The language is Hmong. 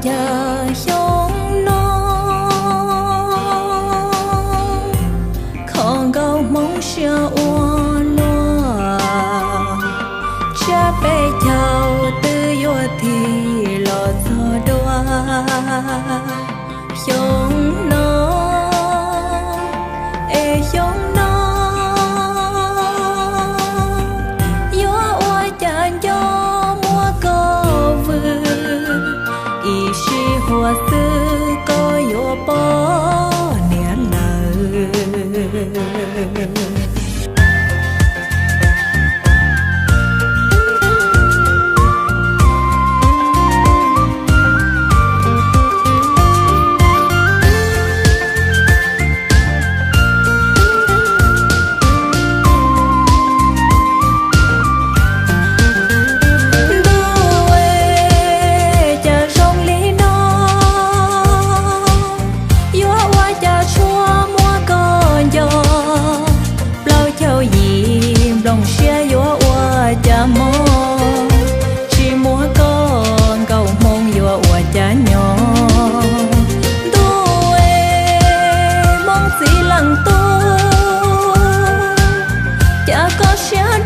Cas xyoo no kho nkauj hmoob siab ua luaj, tsab peb caug twb yuav tig los txog dua. Xyoo no es xyoo no yuav ua cas nco muab koj vwm, ib sij huam xwb koj yuav poj niam lawm. Ntuj, cas zoo li no, yuav ua cas tshua muab koj nco. Plaub caug yim nplooj siab yuav ua cas mob, tsis muab koj nkauj hmoob yuav ua cas nyob. Ntuj, hmoob txiv leej tub, cas koj siab